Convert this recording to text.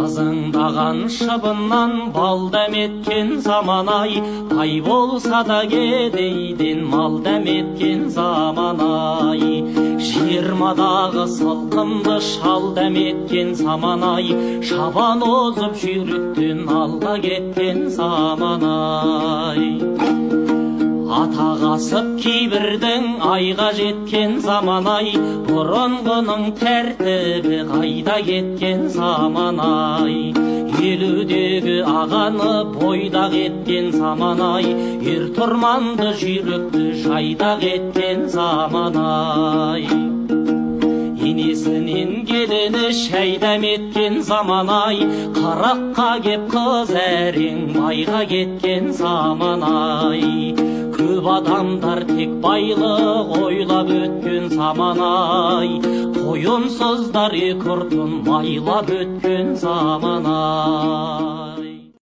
Ызыңдаған шыбыннан бал дәметкен заман ай, бай болса да кедейден мал дәметкен заман ай. Жиырмадағы сылқымды шал дәметкен заман ай, шабан озып жүйріктен алға кеткен заман ай. Атақ асып кейбірдің айға жеткен заман ай, бұрынғының тәртібі қайда кеткен заман ай. Елудегі ағаны бойдақ еткен заман ай, ер тұрманды жүйрікті жайдақ еткен заман ай. Енесінен келіні шай дәметкен заман ай, қырыққа кеп қыз әрең байға кеткен заман ай. Көп адамдар тек байлық ойлап өткен заман ай, тойымсыздар екі ұртын майлап өткен заман ай.